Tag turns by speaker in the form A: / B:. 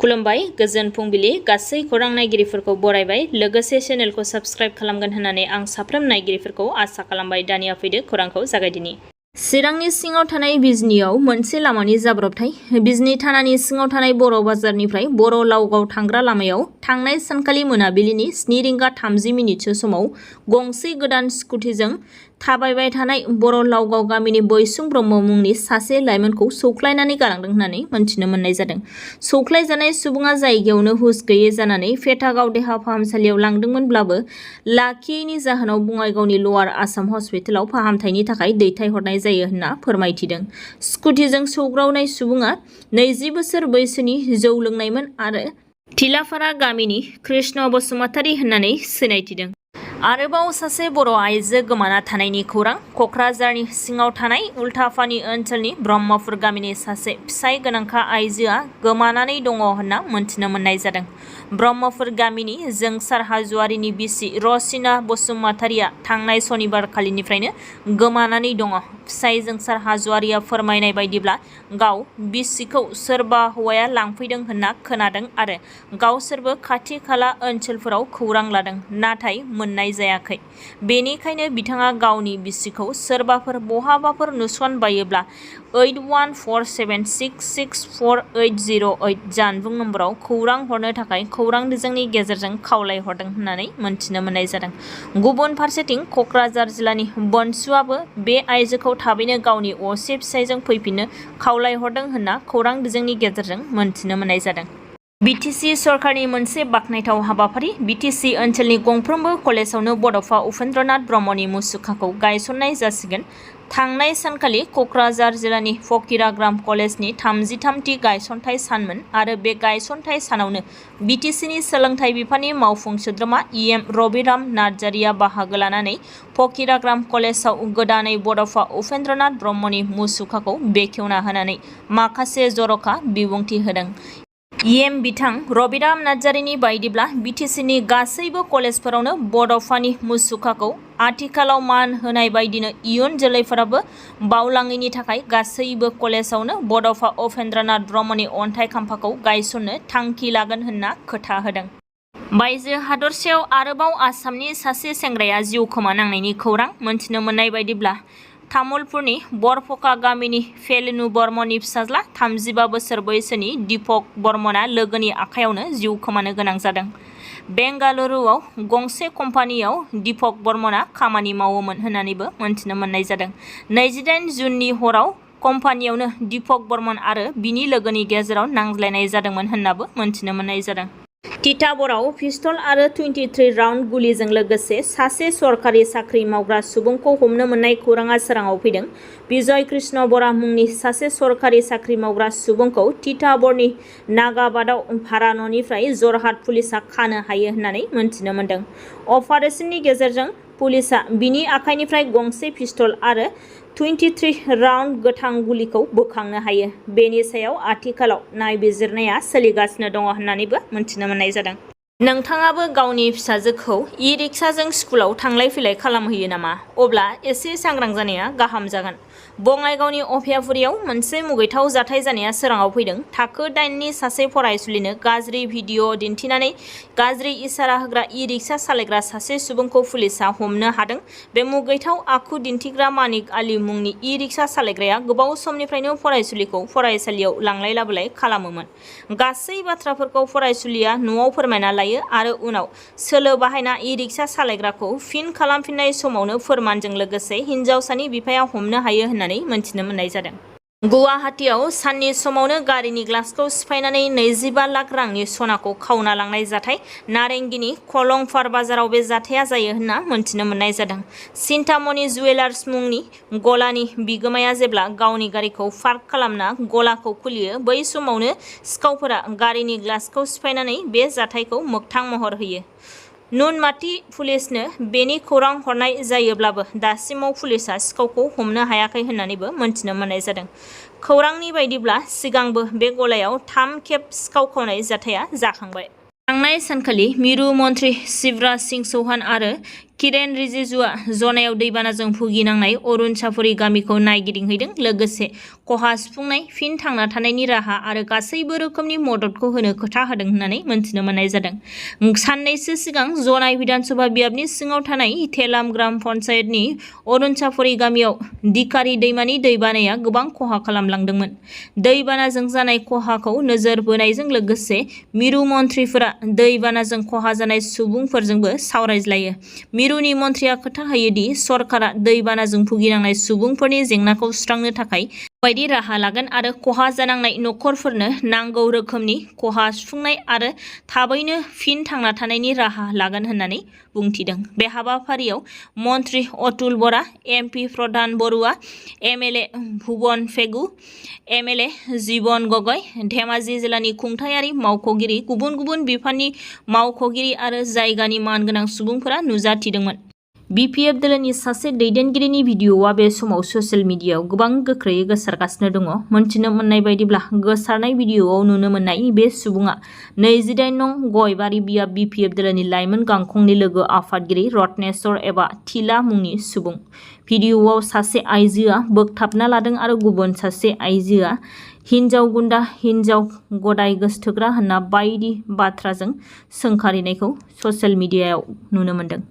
A: खुलुमबाय गोजोन फुंबिलि गासै खौरां नायगिरिफोरखौ बरायबाय लोगोसे चेनेलखौ साबस्क्राइब खालामगोन होननानै आं साफ्रोम नायगिरिफोरखौ आसा खालामबाय। दानिया फैदो खौरांखौ जागायदिनि। चिरांनि सिङाव थानाय बिजनीयाव मोनसे लामानि जाब्रबथाय। बिजनी थानानि सिङाव थानाय बर' बाजारनिफ्राय बर' लावगाव थांग्रा लामायाव थांनाय सानखालि मोनाबिलिनि 7:30 समाव गंसे गोदान स्कुटिजों थाबायबाय थानाय बर' लावगाव गामिनि बैसुं ब्रह्म मुंनि सासे लाइमोनखौ सौख्लायनानै गालांदों होननानै मोनथिनो मोननाय जादों। सौख्लायजानाय सुबुङा जायगायावनो हुस गैयै जानानै फेटागाव देहा फाहामसालियाव लांदोंमोनब्लाबो लाखियैनि जाहोनाव बङाइगावनि लवार आसाम हस्पिटालाव फाहामथायनि थाखाय दैथायहरनाय जायो होनना फोरमायथिदों। स्कुटिजों सौग्रावनाय सुबुङा 20 बोसोर बैसोनि जौ लोंनायमोन आरो थिलाफारा गामिनि कृष्ण बसुमतारी होननानै सिनायथिदों। आरोबाव सासे बर' आइजो गोमाना थानायनि खौरां। क'क्राझारनि सिङाव थानाय उल्थाफानि ओनसोलनि ब्रह्मपुर गामिनि सासे फिसाय गोनांखा आइजोआ गोमानानै दङ होनना मोनथिनो मोननाय जादों। ब्रह्मपुर गामिनि जोंसार हाज'वारिनि बिसि रसिना बसुमतारीया थांनाय सनिबारखालिनिफ्रायनो गोमानानै दङ। फिसाय जोंसार हाज'वारिया फोरमायनाय बायदिब्ला गाव बिसिखौ सोरबा हौवाया लांफैदों होनना खोनादों आरो गावसोरबो खाथि खाला ओनसोलफोराव खौरां लादों, नाथाय मोननाय जायाखै। बेनिखायनो बिथाङा गावनि बिसिखौ सोरबाफोर बहाबाफोर नुसनबायोब्ला 8147664808 जानबुं नम्बराव खौरां हरनो थाखाय खौरां बिजोंनि गेजेरजों खावलायहरदों होननानै मोनथिनो मोननाय जादों। गुबुन फारसेथिं क'क्राझार जिल्लानि बनसुआबो बे आइजोखौ थाबैनो गावनि असे फिसायजों फैफिननो खावलायहरदों होनना खौरां बिजोंनि गेजेरजों मोनथिनो मोननाय जादों। बिटिसि सरकारनि मोनसे बाखनायथाव हाबाफारि। बिटिसि ओनसोलनि गंफ्रोमबो कलेजावनो बड'फा उपेन्द्रनाथ ब्रह्मनि मुसुखाखौ गायसननाय जासिगोन। थांनाय सानखालि क'क्राझार जिल्लानि फकिराग्राम कलेजनि 33थि गायसनथाइ सानमोन आरो बे गायसनथाइ सानावनो बिटिसिनि सोलोंथाइ बिफाननि मावफुं सोद्रोमा इएम रबिराम नार्जारिया बाहागो लानानै फकिराग्राम कलेजाव गोदानै बड'फा उपेन्द्रनाथ ब्रह्मनि मुसुखाखौ बेखेवना होनानै माखासे जर'खा बिबुंथि होदों। इएम बिथां रबिराम नार्जारिनि बायदिब्ला बिटिसिनि गासैबो कलेजफोरावनो बड'फानि मुसुखाखौ आथिखालाव मान होनाय बायदिनो इयुन जोलैफोराबो बावलाङैनि थाखाय गासैबो कलेजावनो बड'फा उपेन्द्रनाथ ब्रह्मनि अन्थाइ खाम्फाखौ गायसननो थांखि लागोन होनना खोथा होदों। बायजो हादरसायाव आरोबाव आसामनि सासे सेंग्राया जिउ खोमानांनायनि खौरां। मोनथिनो मोननाय बायदिब्ला तामुलपुरनि बरफका गामिनि फेलिनु बर्मननि फिसाज्ला 35 बोसोर बैसोनि दीपक बर्मना लोगोनि आखायावनो जिउ खोमानो गोनां जादों। बेंगालुरुआव गंसे कम्पानियाव दीपक बर्मना खामानि मावोमोन होननानैबो मोनथिनो मोननाय जादों। 28 जुननि हराव कम्पानियावनो दीपक बर्मन आरो बिनि लोगोनि गेजेराव नांज्लायनाय जादोंमोन होननाबो मोनथिनो मोननाय जादों। तिताबराव पिस्तल आरो 23 राउन्ड गुलिजों लोगोसे सासे सरकारि साख्रि मावग्रा सुबुंखौ हमनो मोननाय खौराङा सोराङाव फैदों। बिजय कृष्ण बरा मुंनि सासे सरकारि साख्रि मावग्रा सुबुंखौ तिताबरनि नागाबादाव भारा न'निफ्राय जरहाट पुलिसा खानो हायो होननानै मोनथिनो मोनदों। अपारेशननि गेजेरजों पुलिसा बिनि आखाइनिफ्राय गंसे पिस्तल आरो 23 राउन्ड गोथां गुलिखौ बोखांनो हायो। बेनि सायाव आथिखालाव नायबिजिरनाया सोलिगासिनो दङ होननानैबो मोनथिनो मोननाय जादों। नोंथाङाबो गावनि फिसाजोखौ इ-रिक्साजों स्कुलाव थांलाय फैलाय खालामहोयो नामा? अब्ला एसे सांग्रां जानाया गाहाम जागोन। बङाइगावनि अभयापुरियाव मोनसे मुगैथाव जाथाय जानाया सोराङाव फैदों। थाखो 8नि सासे फरायसुलिनो गाज्रि भिडिअ' दिन्थिनानै गाज्रि इसारा होग्रा इ-रिक्सा सालायग्रा सासे सुबुंखौ पुलिसा हमनो हादों। बे मुगैथाव आखु दिन्थिग्रा मानिक आली मुंनि इ-रिक्सा सालायग्राया गोबाव समनिफ्रायनो फरायसुलिखौ फरायसालियाव लांलाय लाबोलाय खालामोमोन। गासै बाथ्राफोरखौ फरायसुलिया न'आव फोरमायना लायो आरो उनाव सोलो बाहायना इ-रिक्सा सालायग्राखौ फिन खालामफिननाय समावनो फोरमानजों लोगोसे हिन्जावसानि बिफाया हमनो हायो होननानै मोनथिनो मोननाय जादों। गुवाहाटीआव साननि समावनो गारिनि ग्लासखौ सिफायनानै 25 लाख रांनि सनाखौ खावना लांनाय जाथाय। नारेंगिनि खलंफार बाजाराव बे जाथाया जायो होनना मोनथिनो मोननाय जादों। चिन्तामणि जुवेलार्स मुंनि गलानि बिगोमाया जेब्ला गावनि गारिखौ पार्क खालामना गलाखौ खुलियो, बै समावनो सिखावफोरा गारिनि ग्लासखौ सिफायनानै बे जाथायखौ मोगथां महर होयो। नुनमाटि पुलिसनो बेनि खौरां हरनाय जायोब्लाबो दासिमाव पुलिसा सिखावखौ हमनो हायाखै होननानैबो मोनथिनो मोननाय जादों। खौरांनि बायदिब्ला सिगांबो बे गलायाव 3 खेब सिखाव खावनाय जाथाया जाखांबाय। थांनाय सानखालि मिरु मन्त्रि शिवराज सिंह चौहान आरो किरेन रिजिजुआ जनायाव दैबानाजों भुगिनांनाय अरुण साफुरि गामिखौ नायगिदिंहैदों। लोगोसे खहा सुफुंनाय, फिन थांना थानायनि राहा आरो गासैबो रोखोमनि मददखौ होनो खोथा होदों होननानै मोनथिनो मोननाय जादों। साननैसो सिगां जनाय विधानसभा बियाबनि सिङाव थानाय थेलाम ग्राम पन्चायतनि अरुण साफुरि गामियाव दिखारि दैमानि दैबानाया गोबां खहा खालामलांदोंमोन। दैबानाजों जानाय खहाखौ नोजोर बोनायजों लोगोसे मिरु मन्थ्रिफोरा दैबानाजों खहा जानाय सुबुंफोरजोंबो सावरायज्लायो। मिरुनि मन्थ्रिया खोथा होयोदि सरकारा दैबानाजों भुगिनांनाय सुबुंफोरनि जेंनाखौ सुस्रांनो थाखाय बायदि राहा लागोन आरो खहा जानांनाय नखरफोरनो नांगौ रोखोमनि खहा सुफुंनाय आरो थाबैनो फिन थांना थानायनि राहा लागोन होननानै बुंथिदों। बे हाबाफारियाव मन्थ्रि अतुल बरा, एमपि प्रधान बरुवा, एमएलए भुवन पेगु, एमएलए जीवन गगৈ, धेमाजि जिल्लानि खुंथायारि मावख'गिरि, गुबुन गुबुन बिफाननि मावख'गिरि आरो जायगानि मानगोनां सुबुंफोरा नुजाथिदोंमोन। बिपिएफ दोलोनि सासे दैदेनगिरिनि भिडिअ'आ बे समाव ससियेल मिडियायाव गोबां गोख्रैयै गोसारगासिनो दङ। मोनथिनो मोननाय बायदिब्ला गोसारनाय भिडिअ'आव नुनो मोननाय बे सुबुङा 28 नं गयबारि बियाब बिपिएफ दोलोनि लाइमोन गांखंनि लोगो आफादगिरि रत्नेश्वर एबा थिला मुंनि सुबुं। भिडिअ'आव सासे आइजोआ बोगथाबना लादों आरो गुबुन सासे आइजोआ हिन्जाव गुन्दा, हिन्जाव गदाय गोसथोग्रा होनना बायदि बाथ्राजों सोंखारिनायखौ ससियेल मिडियायाव नुनो मोनदों।